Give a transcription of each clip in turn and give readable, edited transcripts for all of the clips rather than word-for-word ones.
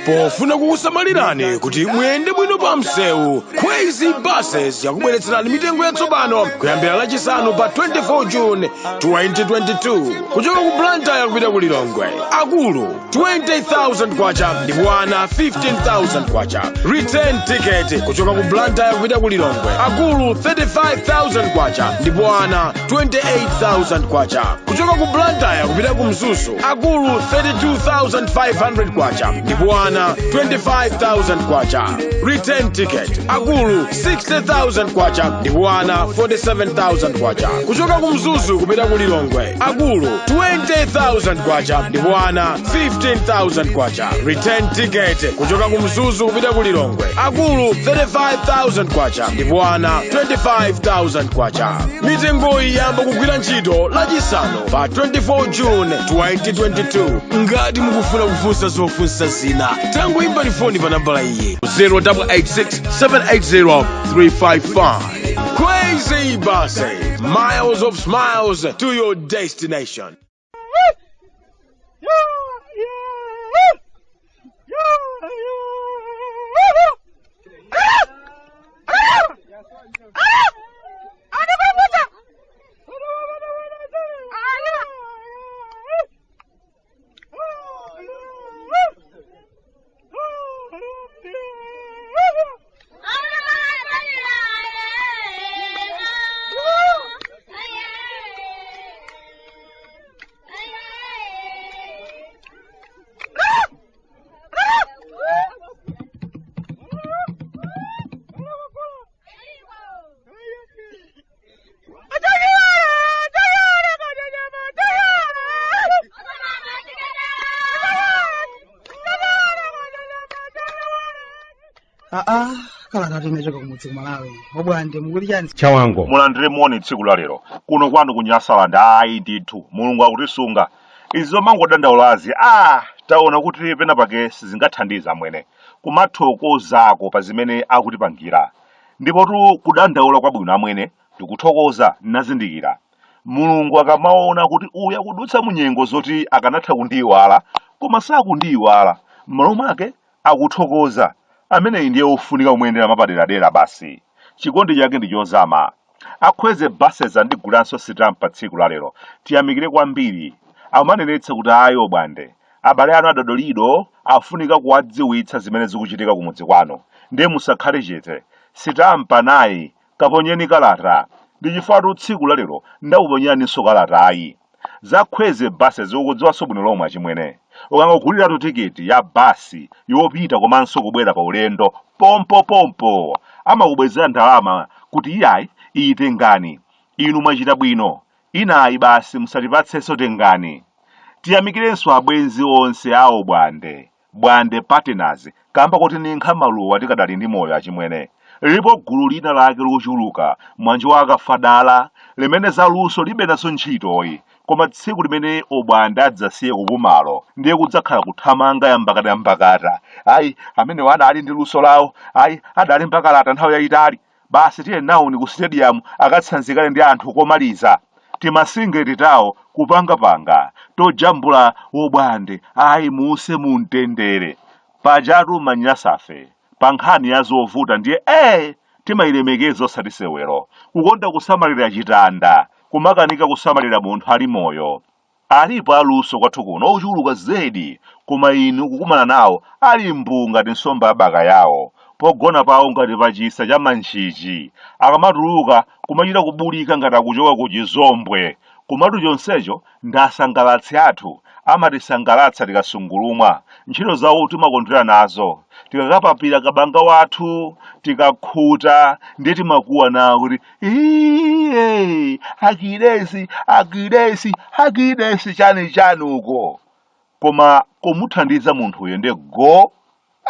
Pofuna kukusamalirani kuti muyende bwino pa msewu, Kwezy Buses yakubweretserani mitengo yatsopano kuyambira Lachisanu pa 24 June 2022. Kuchoka ku Blantyre kupita ku Lilongwe, akulu 20,000 kwacha ndipo ana 15,000 kwacha. Return ticket kuchoka ku Blantyre kupita ku Lilongwe, akulu 35,000 kwacha ndipo ana 28,000 kwacha. Kuchoka ku Blantyre kupita ku Mzuzu, akulu 32,500 kwacha ndipo ana 25,000 kwacha. Return ticket, akulu 60,000 kwacha ndipo ana 47,000 kwacha. Kuchoka ku Mzuzu kupita ku Lilongwe, akulu 20,000 kwacha ndipo ana 15,000 kwacha. Return ticket kuchoka ku Mzuzu kupita ku Lilongwe, akulu 35,000 kwacha ndipo ana 25,000 kwacha. Mitengoyi yamba kugwira ntchito Lachisanu pa 24 June 2022. Ngati mukufuna kufunsa zofunsa zina, tangoimbani foni pa nambala iyi, 0886 780 355. Kwezy Buses, miles of smiles to your destination. Aa, kalata tinachoka kumudzi ku Malawi. Obwande, mukuti chani? Chawango. Mulandire moni tsiku la lero kuno kwanu ku Nyasaland. Ayi ndithu, Mulungu akutisunga. Izi zomangodandaulazi, taona kuti pena pake sizingathandiza amwene, kumathokozako pa zimene akutipangira. Ndipotu kudandaula kwabwino amwene ndikuthokoza. Nazindikira Mulungu akamaona kuti uyu akudutsa mu nyengo zoti akanatha kundiyiwala, koma sakundiyiwala, m'malo mwake akuthokoza, ameneyi ndiye wofunika kumuyendera mwapaderadera basi. Chikondi chake ndi chozama. A Kwezy Buses andigulanso sitampa tsiku la lero. Tiyamikire kwambiri. Akumanenetsa kuti ayi obwande, abale anu adodolido afunika kuwadziwitsa zimene zikuchitika kumudzi kwanu. Ndiye musakhale chete. Sitampa nayi, kaponyeni kalata. Ndi chifukwatu tsiku la lero ndakuponyeraninso kalatayi. Za Kwezy Buses ukudziwanso bwino lomwe achimwene. Ukangoguliratu tikiti ya basi yopita komanso kubwera pa ulendo, pompopompo amakubwezera ndalama kuti iyayi, iyi tengani, inu mwachita bwino, inayi basi musatipatsenso, tengani. Tiyamikirenso abwenzi onse a Obwande. Bwande Partners kamba kotininkha maluwa tikadali ndi moyo achimwene. Lilipo gulu lina lake lochuluka mwanji wa akafadala limene za luso libe nazo ntchitoyi, koma tsiku limene Obwande adzasiye kupumalo ndiye kudzakhala kuthamanga yambakatayambakata. Ayi, amenewa adali ndi luso lawo, ayi, adalemba kalata nthawi yayitali, basi tiye nawoni ku stadium akatsanzikane ndi anthu komaliza. Timasingeti tawo kupangapanga tojambula Wobwande, ayi, muuse mumtendere. Pajatu manyasafe pa nkhani ya zovuta ndiye ee timayilemekeza osati sewero. Kukonda kusamalira chitanda kumakanika kusamalira munthu ali moyo. Alipo aluso kwathu kuno ochuluka zedi, koma inu kukumana nawo ali mbuu ngati nsomba ya bakayawo, pogona pawo ngati pa chisa cha mantchichi, akamatuluka kumachita kubulika ngati akuchoka ku chizombwe. Komatu chonsecho ndi asangalatsi athu, amatisangalatsa tikasungulumwa, ntchito zawo timakondwera nazo. Tikakapapira kabanga wathu, tikakhuta, ndiye timakuwa nawo kuti iye akilesi akilesi akilesi chani chani uko. Koma kumuthandiza munthuyo ndiye go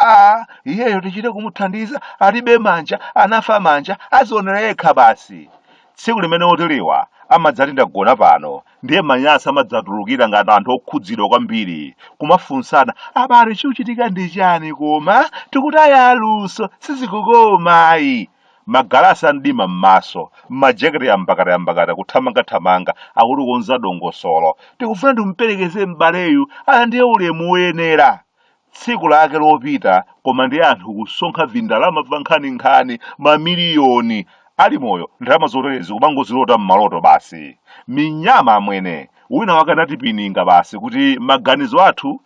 a iyeyo tichite kumuthandiza, alibe manja, anafa manja, azionera yekha basi. Tsiku limene otelewa amadzati ndagona pano, ndiye manyasa amadzatulukira ngati anthu okhudzidwa kwambiri, kumafunsana, abale, chikuchitika ndi chani? Koma tikutaya aluso, sizikukoma ayi. Magalasi a mdima m'maso, majekete yambakatayambakata, kuthamangathamanga, akuti kukonza dongosolo. Tikufuna timuperekeze m'baleyu alandire ulemu woyenera. Tsiku lake lopita koma ndiye anthu kusonkha vindalama vankhaninkhani, mamiliyoni. Ali moyo ndalama zoterezi kumangozilota m'maloto basi. Minyama amwene. Wina wake anatipininga basi kuti maganizo athu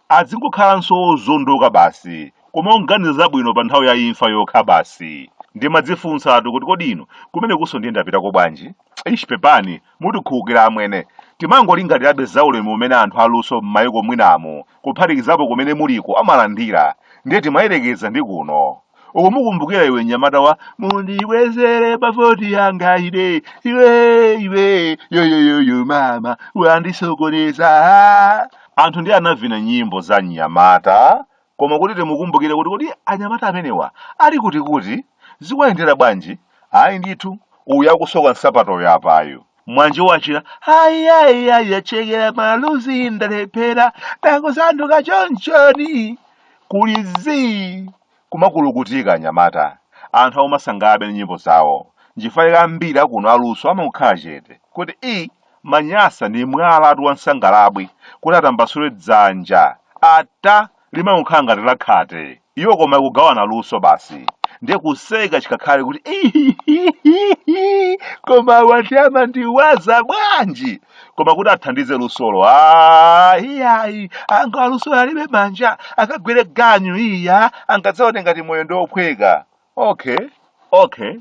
adzingokhalanso ozondoka basi, kumangoganiza zabwino pa nthawi ya imfa yokha basi. Ndimadzifunsatu kuti kodi inu kumenekunso ndiye ndapitako bwanji? Eish pepani, mutikhululukira amwene. Timangolingalirabe za ulemu umene anthu aluso m'mayiko mwinamu, kuphatikizapo kumene muliko, amalandira. Ndiye timayerekeza ndi kuno. Ukumukumbukira iwe mnyamata wa mundibwezere pavoti yanga ine iwe iwe yoyoyoyo mama wandisokoneza. Anthu ndiye anavina nyimbo za mnyamata, koma kuti timukumbukire kuti kodi anyamata amenewa ali kuti kuti zikuwayendera bwanji? Ayi ndithu, uyu akusoka nsapatoyo apayu. Mwanje wachira ayiayiayi achekera maluzi ndalephera tangosanduka chonchoni kuli zii kumakulukutika anyamata. Anthu akumasangalabe ndi nyimbo zawo. Nchifukwa chake ambiri akuno aluso amangokhala chete kuti ii manyasa ndi mwalatu wa nsangalabwi kuti atambasule dzanja ata limangokhala ngati lakhate. Iwo koma kugawana luso basi. Ndiye kuseka chikakhale kuti ihihihihi koma wati amandiwaza bwanji. Koma kuti athandize lusolo aaa iyayi anga aluso alibe manja akagwire ganyu iya angadzaone ngati moyo ndi ophweka. Okay okay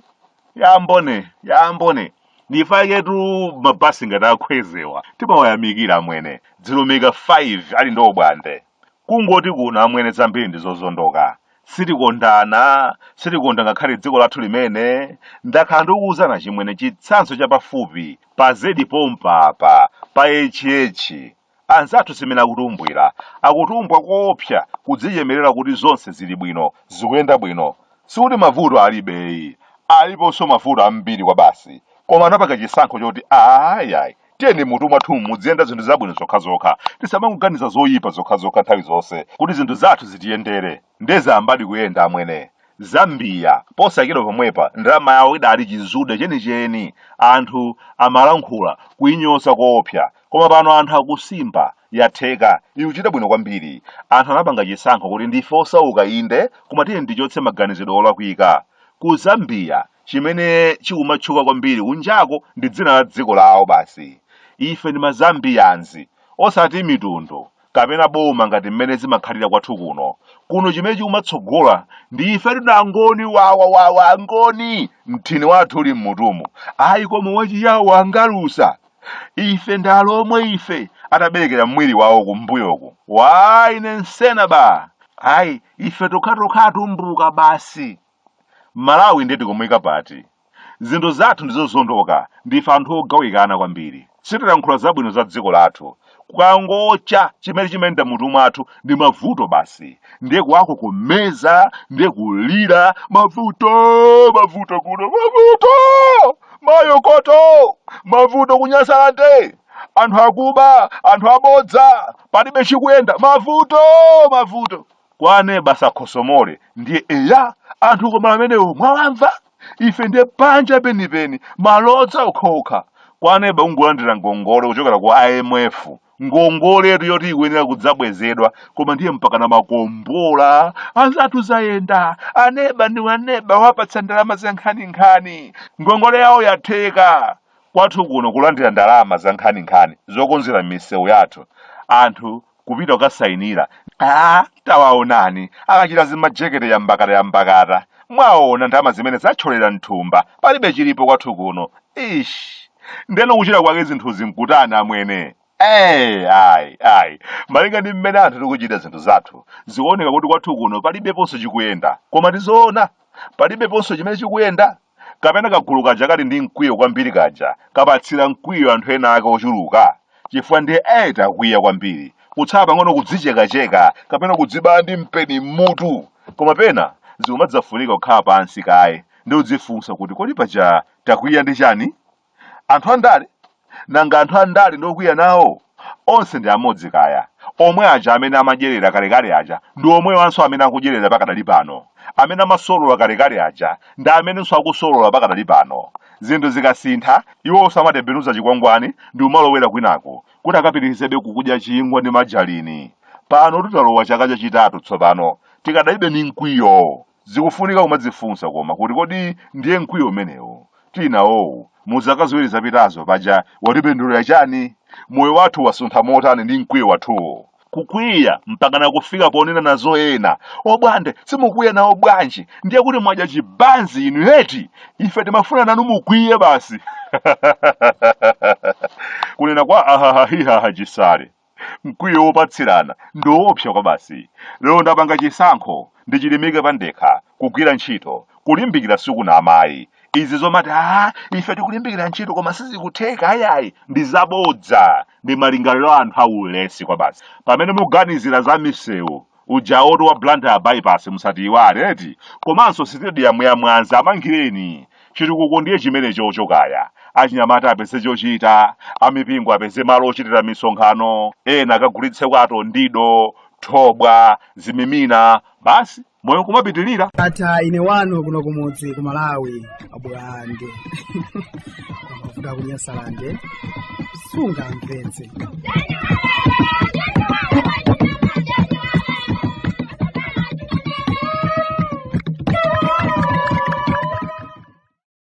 yambone yambone ndifaketu mabasi ngati akhwezewa timawayamikira amwene dzilumika 5 ali ndi obwande kungoti kuno amwene zambiri ndi zozondoka sitikondana sitikonda ngakhale dziko lathu limene ndakhala ndikukuwuzana chimwene chitsanzo chapafupi pa zedi pompa apa pa hh anzathu simene akutumbwira akutumbwa koopsa kudzichemerera kuti zonse zili bwino zikuyenda bwino sikuti mavuto alibeyi aliponso mavuto ambiri kwa basi koma anapanga chisankho choti ayayi tiyeni mutu mwathu muziyenda zinthu zabwino zokhazokha tisamangoganiza zoyipa zokhazokha nthawi zonse kuti zinthu zathu zitiyendere ndiye zayambadi kuyenda amwene Zambia posachedwa pomwepa ndalama yawo idali chizude chenicheni anthu amalankhula kuinyoza koopsa koma pano anthu akusimba yatheka ikuchita bwino kwambiri anthu anapanga chisankho kuti ndife osauka inde koma tiyeni tichotse maganizidwe olakwika ku Zambia chimene chikumatchuka kwambiri kunjako ndi dzina la dziko lawo basi ife ndi mazambians osati mitundu kapena boma ngati mmene zimakhalira kwathu kuno kuno chimene chikumatsogola ndi ife tuna angoni wawa wawa angoni mthini wathu uli mmutumu ayi koma wachiyawo angalusa ife ndi alomwe ife ataberekera mwiri wawo kumbuyoku waine nsena ba ayi ife tokhatokha atumbuka basi Malawi ndiye tikumuyika pati? Zinthu zathu ndizozondoka, ndife anthu ogawikana kwambiri. Sitilankhula zabwino za dziko lathu. Kukangocha chimene chimayenda mutu mwathu ndi mavuto basi. Ndiye kuwakokomeza, ndiye kulira, mavuto, mavuto kuno, mavuto! Mayokoto! Mavuto ku Nyasalande! Anthu akuba, anthu abodza, palibe chikuyenda, mavuto, mavuto. Kwa aneba sakhosomole ndiye eya anthu koma amenewo mwawamva ife ndiye panja penipeni malodza okhaokha kwa aneba kungolandira ngongole kuchokera ku imf ngongoletu yoti ikuyenera kudzabwezedwa koma ndiye mpakana makombola anzathu zayenda aneba ndi aneba wapatsa ndalama za nkhaninkhani ngongole yawo yatheka kwathu kuno kulandira ndalama za nkhaninkhani zokonzera misewu yathu anthu kupita kukasayinira ah tawaonani akachita zimajekete yambakata yambakata mwaona ndalama zimene zatcholera mthumba palibe chilipo kwathu kuno ish ndeno kuchita kwake zinthuzi nkutani amwene Eh, ayi ayi malinga ndi mmene anthu tikuchita zinthu zathu zikuoneka kuti kwathu kuno palibeponso chikuyenda koma ndizoona palibeponso chimene chikuyenda kapena kagulu kaja kali ndi mkwiyo kwambiri kaja kapatsira mkwiyo anthu ena ake ochuluka chifukwa ndiye eh takwiya kwambiri kutsala pang'ono kudzichekacheka kapena kudzibaya ndi mpeni m'mutu koma pena zikumadzafunika kukhala pansi kaye ndi kudzifunsa kuti kodi paja takwiya ndi chani anthu andale nanga anthu andale ndi okwiya nawo Onse ndi amodzi kaya. Omwe aja amene amadyerera kalekale aja ndi omwewanso amene akudyerera pakadali pano. Amene amasolola kalekale aja ndi amenenso akusolola pakadali pano. Zinthu zikasintha, iwonso amatembenuza chikwangwani ndi kumalowera kwinaku kuti akapitirizebe kukudya chingwa ndi majalini. Pano talowa chaka chachitatu tsopano, tikadalibe ndi mkwiyo. Zikufunika kumadzifunsa koma kuti kodi ndiye mkwiyo umenewu tili nawowu mu zaka ziwiri zapitazo paja watipindulira chani? Moyo wathu wasuntha motani ndi mkwiyo wathuwu? Kukwiya mpakana kufika ponena nazo ena, obwande simukwiya nawo bwanji? Ndiye kuti mwadya chibanzi inu eti? Ife timafuna nanu mukwiye basi. Kunena kwa ahahahihaha Chisale. Mkwiyo wopatsirana ndi woopsa kwabasi. Lero ndapanga chisankho, ndichilimike pandekha, kugwira ntchito, kulimbikira sikunama ayi. Izi zomati aa ife tikulimbikira ntchito koma sizikutheka ayayi ndi zabodza, ndi malingaliro a anthu aulesi kwabasi. Pamene muganizira za misewu, ujawotu wa Blantyre bypass musatiiwale eti? Komanso sitediyamu ya Mwanza amangireni. Chitukuko ndiye chimenechocho kaya. Achinyamata apeze chochita, amipingo apeze malo ochitira misonkhano, ena akagulitseko atondido, thobwa, zimimina, basi moyo kumapitilira. Ata ine wanu kuno kumudzi ku Malawi abwande amavuta kunyasalande sungamvetse.